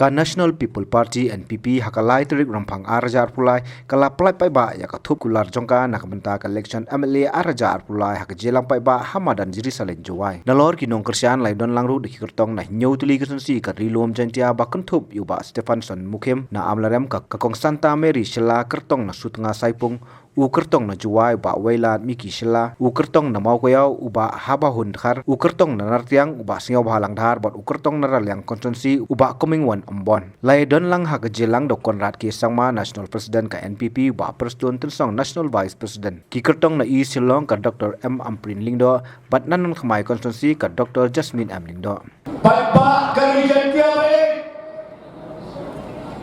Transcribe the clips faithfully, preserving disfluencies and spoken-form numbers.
Ka National People Party, N P P, ha ka lai tarik Rymphang ar hajar arphew lai, ka la pyllait paidbah ïa ka thup kular jong ka na ka bynta ka election M L A ar hajar arphew lai ha ka jingïalang paidbah ha madan Jerusalem Jowai. Nalor ki nongkyrshan la ïadon lang ruh da ki kyrtong na hynñiew tylli ki constituency ka Ri-lum Jaiñtia ba kynthup ïa u Bah Stephenson Mukhim na Amlarem, ka, ka Kong Santa Mary Shylla kyrtong na Sutnga Saipung, u kyrtong na Jowai u Bah Wailadmiki Shylla, u kyrtong na Mawkaiaw u Bah Habahun Dkhar, u kyrtong na Nartiang u Bah Sniawbhalang Dhar bad u kyrtong na Raliang constituency u Bah Comingone Ymbon. La ïadon lang ha ka jingïalang da u Conrad K Sangma, National President ka N P P, u Bah Prestone Tynsong, National Vice President. Ki kyrtong na East Shillong ka Doctor M Ampareen Lyngdoh bad na Nongthymmai constituency ka Doctor Jasmine M Lyngdoh. Paidbah ka Ri Jaiñtia ba ïeit,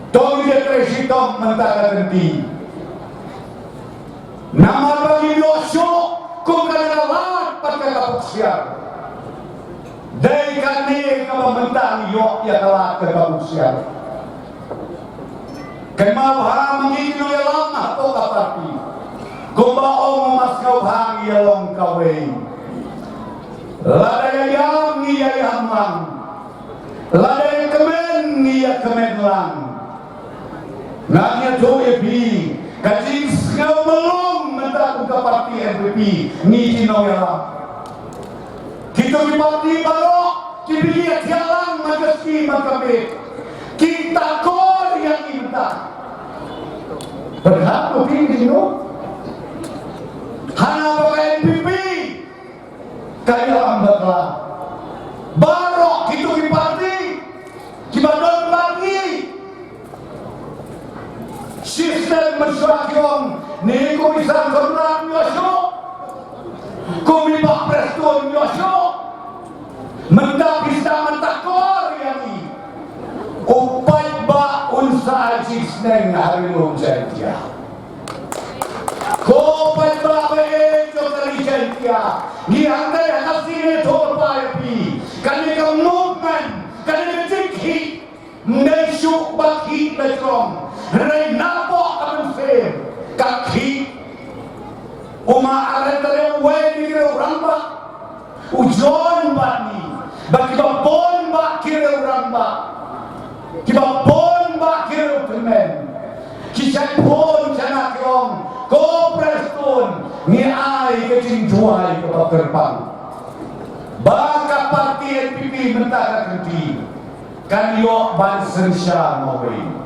to ngin ïatrei shitom mynta ka kynti. Namar ba ngin ïoh shuh kum ka la lad pat ka ka buksiar. Dei kane kaba mynta ngi ïoh ïa ka lad ka ka buksiar. Kynmaw bha ma ngi ki nongïalam hapoh ka party. Kumba ong u Bah Sniawbhalang, ïa long kawei. Lada ïa ïam ngi ïa ïam lang. Lada ïa kmen ngi ïa kmen lang. Nga ïathuh ïa phi, ka jingsngew mlung mynta kum ka party N P P, ngi ki nongïalam. Kito ki party baroh ki pynïathiah lang man ka sngi man ka miet. Ki takor ïa ngi mynta. Pyrkhat ko phi ki jingno. Hana ba ka N P P ka ïalam bakla. Baroh kito ki party kiba don bad ngi. Shisnem mynshuwa ki ong ne, kum i Sir Conrad ym ïoh shuh, kum i Bah Prestone ym ïoh shuh. Mynta phi sdang mynta kor ïa ngi. U paidbah un sa ai jingsneng ha Ri-lum Jaiñtia. Ko paidbah ba ïeit jong ka Ri Jaiñtia, ngi hangtei ha ka sngi ngi ïathuh lypa ïa phi. Kane ka movement, kane ka jingkhih, ym dei shuh ba khih la jrong. Hynrei napoh ka mynsiem ka khih. U ma Aren Tare uwei na ki riew rangbah u join bad ngi, bad kiba bun bah ki riew rangbah, kiba bun bah ki riew tymmen, ki shait phone shana ki ong, ko Prestone, ngi ai ka jingduwai kaba kyrpang ba ka party N P P mynta ka kynti kan ïoh ban synshar marwei.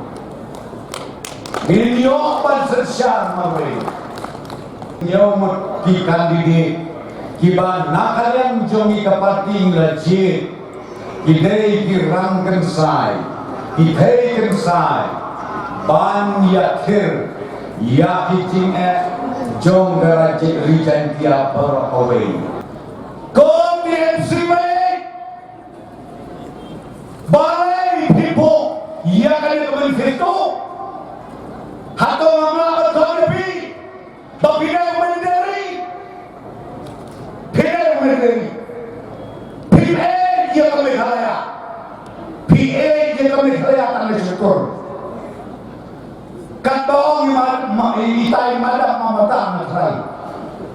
Ngin ïoh ban synshar marwei. Ïoh mut ki candidate kiba na ka liang jong ngi ka party ngi la jied, ki dei ki rangkynsai, ki thei kynsai ban ïakhir ïa ki jingeh jong ka Ri Jaiñtia baroh kawei. Ko T M C ba ïeit, balei phi buh ïa kane ka manifesto? Hato ngam lah ban thok ïa phi ba phi dei u mynder ri? Phi dei u mynder ri. Phim ïeit ïa ka Meghalaya. Phi ïeit ïa ka Meghalaya tang na shukor. Katba ong i ma, ma, i tai madam ma mata na trai.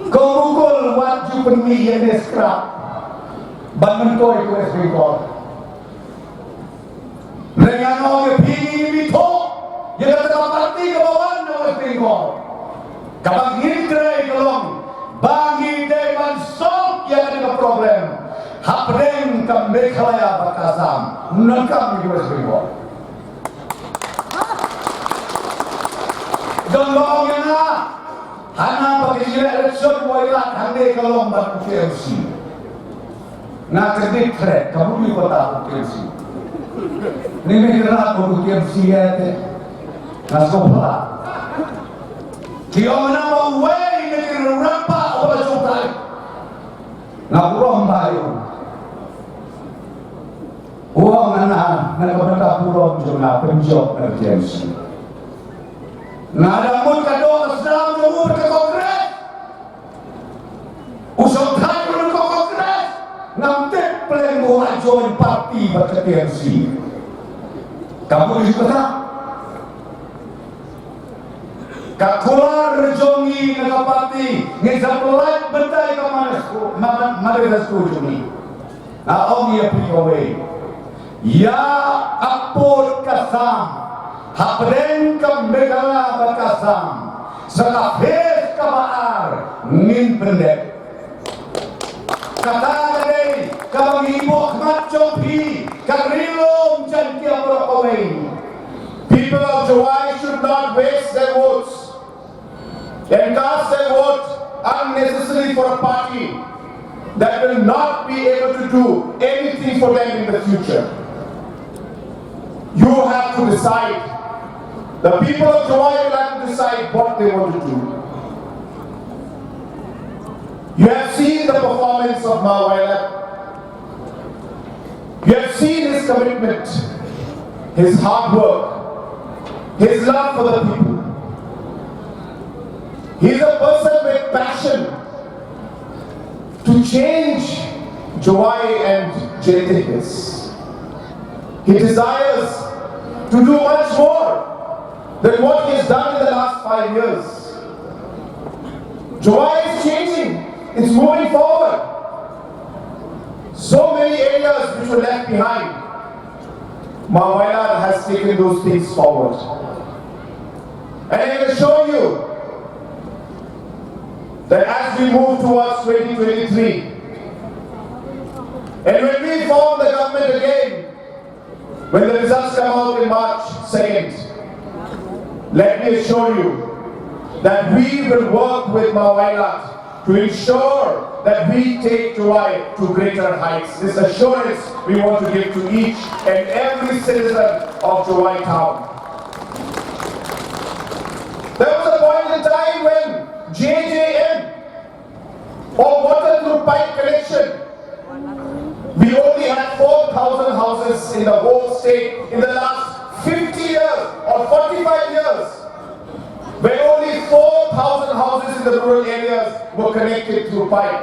Ko Mukul, wat ju pynmih ïa ne scrap ban myntoi ka West Bengal. Hynrei ngan ong ïa phi, ngi ngim ithuh ïa kata ka party kaba wan na West Bengal. Kaba ngin trei ka long ba ngi dei ban solve ïa kane ka problem hapdeng ka Meghalaya bad ka Assam, ym donkam ïa ka West Bengal. Don ba ong ïa nga, hana ba ka election Wailadmiki hangne ka long bad u T M C. Nga kyndiat thret, ka mut ïa kata u T M C. Ni me kyndiat u T M C ïa te. Nga sngewphylla. Ki ong na ba uwei na ki riew rangbah uba la jong tai. Nga burom ba ïa u. U ong na, na ka bynta burom jong nga pynjop na ka T M C. Nga dang mut ka doh ka snam jong u bad ka Congress. U shong thait u na ka Congress. Ngam tip pleng u la join party bad ka T M C. Ka mut ïa kata. Ka kular jong ngi na ka party, ngin sa pyllait bynta ïa ka manifesto, ma-, ma-, manifesto jong ngi. Nga ong ïa phi kawei. Ïa ka pud ka sam hapdeng ka Meghalaya bad ka Assam sa ka phase kaba ar ngin pyndep. Kata ka dei kaba ngi buh khmat jong phi, ka Ri Lum Jaiñtia baroh kawei. People of Jowai should not waste their votes and cast their vote unnecessarily for a party that will not be able to do anything for them in the future. You have to decide. The people of Jowai will have to decide what they want to do. You have seen the performance of Ma Wailadmiki. You have seen his commitment, his hard work, his love for the people. He's a person with passion to change Jowai and Jaintia Hills. He desires to do much more than what he has done in the last five years. Jowai is changing, it's moving forward. So many areas which were left behind, Ma Wailad has taken those things forward. And I can assure you that as we move towards twenty twenty-three, and when we form the government again, when the results come out in March second, let me assure you that we will work with Ma Wailad to ensure that we take Jowai to greater heights. This assurance we want to give to each and every citizen of Jowai town. There was a point in time when J J M, or water through pipe connection, we only had four thousand houses in the whole state. In the last fifty years or forty-five years, where only four thousand houses in the rural areas were connected through pipe.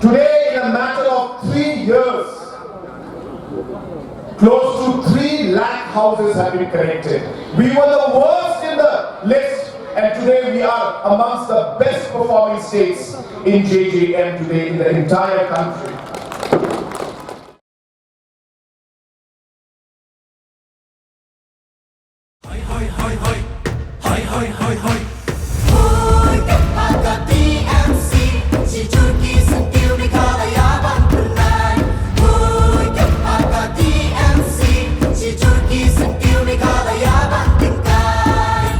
Today, in a matter of three years, close to three lakh houses have been connected. We were the worst in the list, and today we are amongst the best performing states in J J M today in the entire country. Hoi, hoi, hoi, hoi. Hoi, hoi, hoi, hoi. Hoi, ka pa ka T M C, shi jur ki syntiew Meghalaya ban pynlait. Hoi, ka pa ka T M C, shi jur ki syntiew Meghalaya ban tyngkai.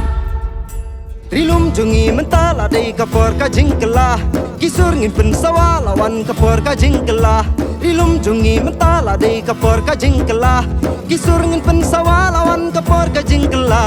Ri lum jong ngi mynta la dei ka por ka jingkylla. Ki sur ngin pynsawa la wan ka por ka jingkylla. Ri lum jong ngi mynta la dei ka por ka jingkylla. Ki sur ngin pynsawa la wan ka por ka jingkylla.